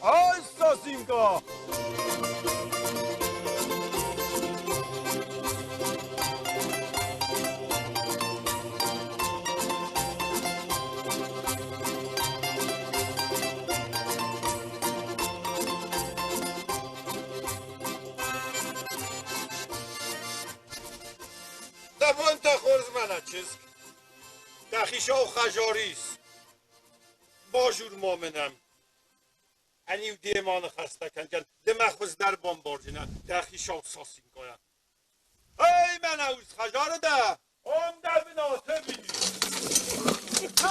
Ай, Сосинка! Дӕ бонтӕ хорз, мӕнӕ чызг! Дӕхи сау хӕзарис! Базур ма мын ӕм. Ӕниу демӕ ныхӕстӕ кӕнгӕн, ды мӕ хуыздӕр бамбардзынӕ дӕхи сау Сосинкайӕн. Эй, мӕнӕ ус хӕзары дӕ! Ам дӕ бынаты ми!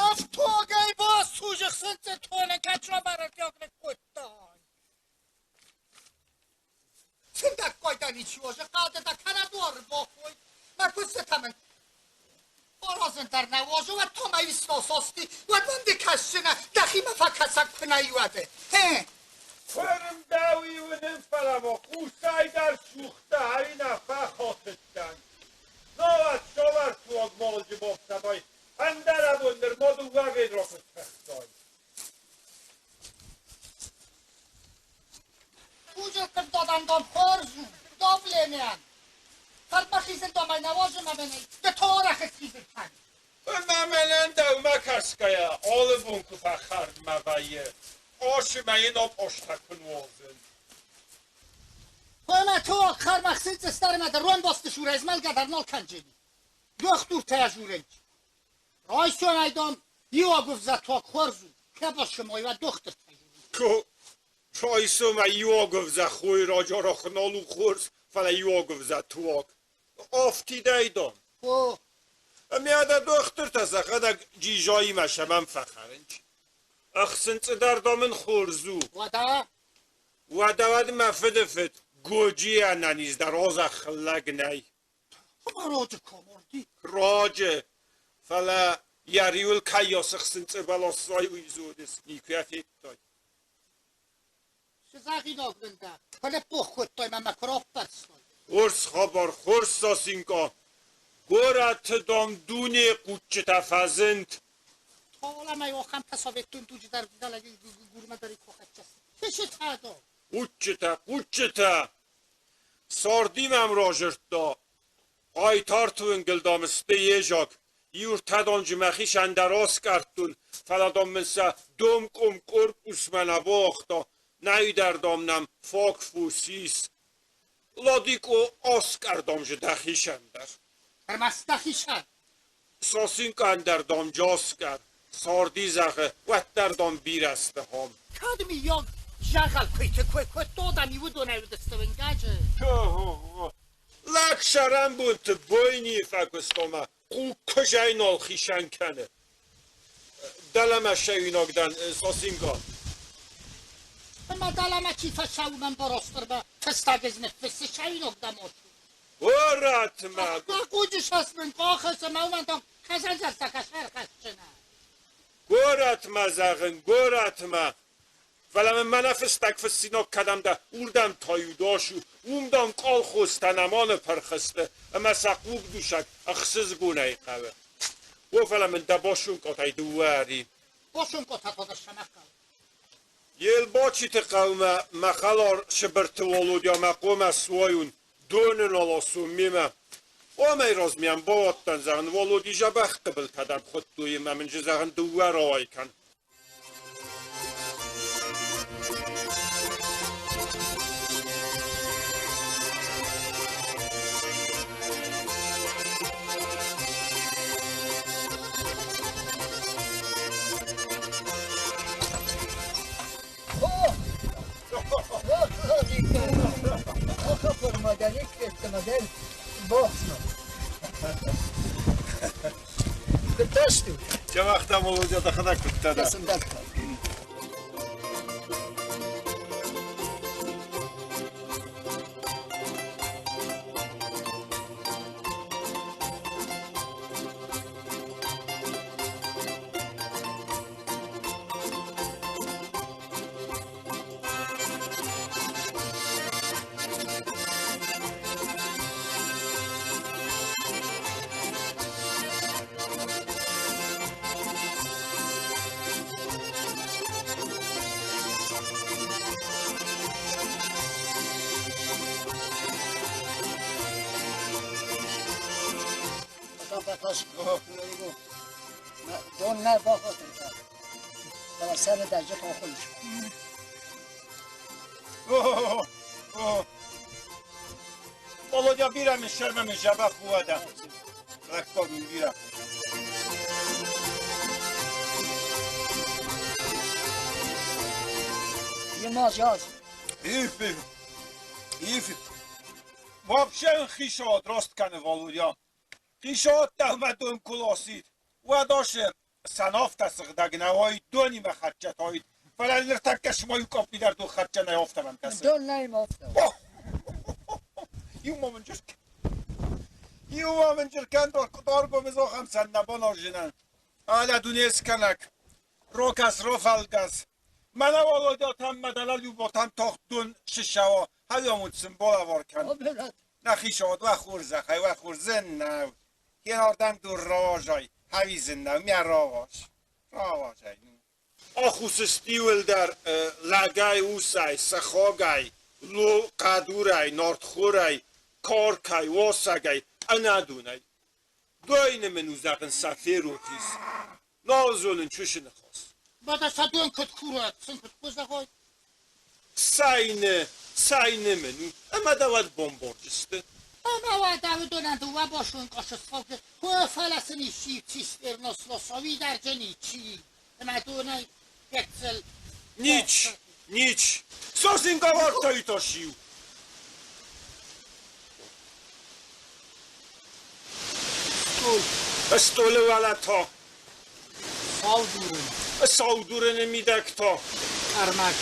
Автогӕй бассужихсынцы тонӕ кӕчробарӕггӕгнӕг кодтай. Сындӕггай ничего же хъӕды да кӕнӕ дуары бахой. Мӕ куыстытӕ мын аразын дӕр нӕ уазы, уӕд та мӕ исносости, уӕд мӕм ды кӕсдзынӕ, дӕхимӕ фӕкӕсӕг куы нӕ и, уӕд. Хе! Фырындӕуи уынын, фӕлӕ ма хъусӕй дӕр сугъта ӕви нӕ фӕхатыдтӕн. Науӕд цавӕр туаг молджы бафтӕдай, ӕндӕр абон нырма дыууӕ ведра куыд фӕхтай. Туджы хорз у, давлениан. Фӕрмӕхизын домӕй нӕ уазы мӕнӕй, ды торахы хизын кӕн. Ӕмӕ мӕнӕн дӕумӕ кӕсгӕйӕ алы бон куы фӕхӕрдмӕ вӕййы, къосы мӕ йын апъостӕ куы нуазын. Фӕлӕ туаг хӕрмӕхсынцъы стармӕ дӕр ронбасты сурӕй змӕлгӕ дӕр нал кӕнджени. Дохтуртӕ журенч. Райсомӕй дам иу агуывзӕ туаг хорз у, кӕбасымой уӕ дохтыртӕ журенч. Райсомӕй иу агуывзӕ хойраджы арахъ нал у хорз, фӕлӕ иу агуывзӕ туаг. Афтидӕй дам. О. Ӕмӕ дӕ дохтыртӕ сӕхӕдӕг джизаимӕ сӕмӕн фӕхӕрынч. Ӕхсынцъы дӕр дам ын хорз у. Уӕдӕ? Уӕдӕ уӕд мӕ фыды фыд Годжи ӕнӕниз дӕр озӕххыл лӕг нӕй. Раджы коморди. Раджы. Фӕлӕ йӕ риуыл кӕййас ӕхсынцъы бӕлас зайы, уый зоныс, никуы йӕ федтай. Цы зӕгъинаг мын дӕ? Фӕлӕ богъ кодтай мӕ мӕ куы раппӕрстай. Хорз хабар, хорз, Сосинка! Горӕты дам дунейы хъуччытӕ фӕзынд. Толамӕй охӕмтӕ советон дуджы дӕр гурмӕ дӕр кохӕччӕс. Фысытӕ Хъуччытӕ, хъуччытӕ! Царди мӕм разырдта. Хъайтарты уынгыл дам сты езаг. Иуртӕдонджы мӕхи сӕндӕр аскъӕрдтон, фӕлӕ дам мын сӕ домкъом корпусмӕ нӕ бауагъта, нӕйдӕр дам нӕм фаг фос ис. Ладикъо аскъӕрдам же дӕхицӕн дӕр. Ӕрмӕст дӕхицӕн? Сосинкъӕн дӕр дам джаскъӕр, царди зӕгъы, уӕддӕр дам бирӕ сты хом. Кӕд миййаг зӕгъӕл куыйты кой кодта, дам уыдонӕй уыдысты уынгӕджы. Лӕг сӕрӕнбонты бойнийы фӕкуыстомӕ хъуг куызӕй нал хицӕн кӕны. Дӕлӕмӕ ссӕуинаг дӕн, Сосинка. Ӕмӕ дӕлӕмӕ чи фӕцӕуы мӕн Боростырмӕ, фыстӕг ӕз ныффыссы ссӕуинаг дӕм осу. Горӕтмӕ! Хъуджы сасмын къахы ӕмӕ уымӕн та кӕсӕнцӕстӕ кӕсӕрхӕсджынӕ. Горӕтмӕ, зӕгъын, горӕтмӕ! Фӕлӕ мын мӕнӕ фыстӕг фыссинаг кӕдӕм дӕ, уырдӕм та-иу дас у, уым, дам, колхозтӕ нӕма ныппырх сты ӕмӕ сӕ хъугдусӕг ӕхсызгонӕй хъӕуы. О, фӕлӕ мын дӕ басонкъотӕй дыууӕ ӕри. Басонкъотӕ та дӕр сӕмӕ хъӕуы. Елбачиты хъӕумӕ мӕ хӕлар Сыбырты Володя мӕ хъомӕ суайон, доны наласон мемӕ. Омӕй размӕ бауадтӕн, зӕгъын, Володи дзӕбӕх хъыбылтӕ дӕм хуыдтой ӕмӕ мын зӕгъын дыууӕ рауай кӕн. Чавахта Володя дӕхӕдӕг куыдтӕ дӕ? Дон нӕ бахатыр кӕн, фӕлӕ сӕны дӕрджы хохыл ис. Володя, бирӕ мын сӕрмӕ мын дзӕбӕх у уӕдӕ. Лӕггад мын бирӕ. Yılmaz yaz. Иф, иф. Вообще хишот рост кӕны Володя. Хишот дӕумӕ дон куы ласид, уӕд асы сӕнафтӕ сыгъдӕг нӕ уаид, донимӕ хӕццӕ таид, фӕлӕ ныртӕккӕ сымайу къоппи дӕр дон хӕццӕ нӕ афтӕмӕн кӕсы. Дон нӕй афтӕ. Иу ма мын чызг. Иу ма мын чызг даргом ахӕм сӕн нӕ баназзынӕн. Алӕ дунескӕнӕг, рокас, рофалгас. Мӕнӕ Володя там мӕ дӕлӕ Люботам тагъд дон сыссӕуа, хӕйамуд сын балӕвар кӕн. Нӕхи сод, уӕ хорзӕхӕй, уӕ хорзӕн нӕу. Хенардӕм дур равазай, хӕвизын нӕу, мӕ раваз. Равазай. Ахусы стиуылдӕр лӕгӕй, усӕй, сыхагӕй, лу хъӕдурӕй, нартхорӕй, каркӕй, уасӕгӕй, ӕнӕдонӕй. Дойны мын у зӕгъын сӕ ферох ис. Нал зонын чушы ныхас. Бада сӕ дон куыд курат, сын куыд куы зӕгъой. Сайны, сайны мын у, ӕмӕ дӕ уӕд бомборджысты. Ӕмӕ уӕдӕ уыдонӕн дыууӕ босон къӕсы сфӕлды, куы фӕлӕ сын исчи цистернослосови дӕрджын ичи, ӕмӕ донӕй гыццыл. Нич, нич. Сосинка варта иташиу. Стол. Столы уӕлӕ та. Сау дурын. Сау дурыны мидӕг та. Къӕрмӕг.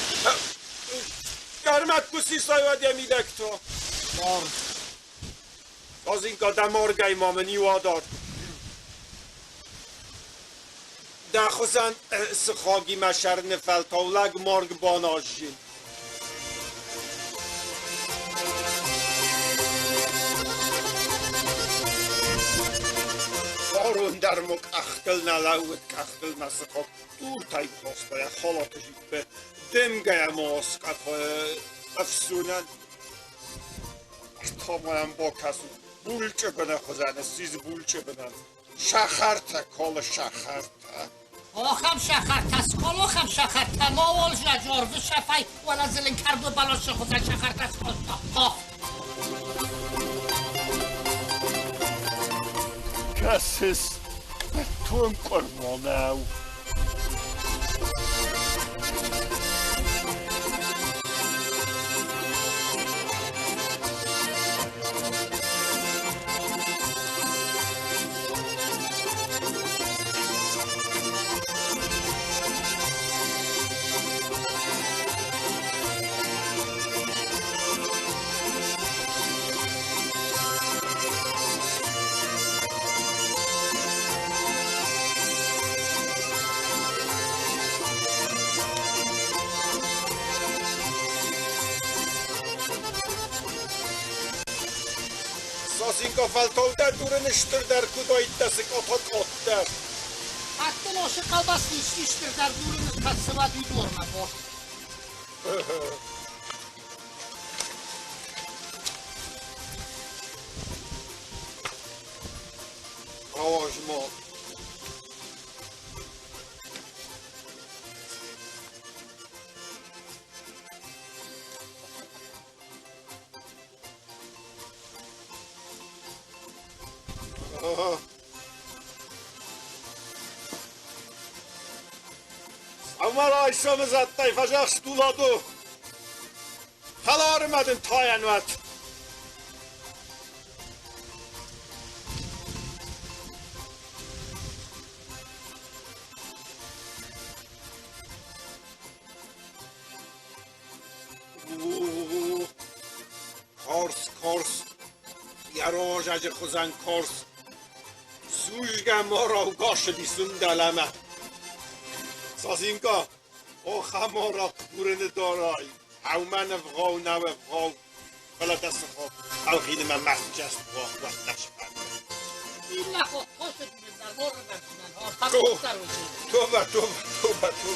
Къӕрмӕг куы сисай, уӕд йӕ мидӕг та. Марг. Сосинка, дӕ маргӕй ма мын иу адар. Дӕ хуызӕн сыхагимӕ сӕрны фӕлтау лӕг марг баназзин. Фарон дӕр мо къӕхтыл нӕ лӕууыд, къӕхтыл мӕ сыхаг дуртӕй хаста йӕ халаты джиппы, дымгӕ ма аскъӕфта ӕфсонӕн. Ӕртамайӕн бакӕсут, булчъы быны хуызӕн ссис булчъы бынӕн. Сахартӕ калы сахартӕ. Охам сахартӕ, сколохам сахартӕ, мауал жажорвы шафай, уӕлӕ зылын кӕрдо бӕласы хуызӕн сахартӕ скодта. Кӕсыс, бынтон къуырма нӕу. Сосинка фӕлтау дӕ дурыны стырдӕр куыд уаид дӕ сыкъатӕ къаддӕр. Аттын ошы колбасы исчи стырдӕр дурыны кӕсыва дудормӕ бос. Рауаз ма. Сӕумӕрайсомы зӕдтӕй фӕзӕхст уладу. Хӕларымӕ дын тайӕнуат. Карз, карз, йӕ хуызӕн карз. Сузгӕ мараугасы дисун дӕлӕмӕ. Сосинка, о хамора дурыны дарай. Хӕумӕ нывгъау нӕу ӕвгъау, фӕлӕ дӕ сыхаг ӕлгъинымӕ мӕхджаст уӕд Иннӕ хосы дурын дӕр моры дӕр Тобӕ, тобӕ, тобӕ, тобӕ.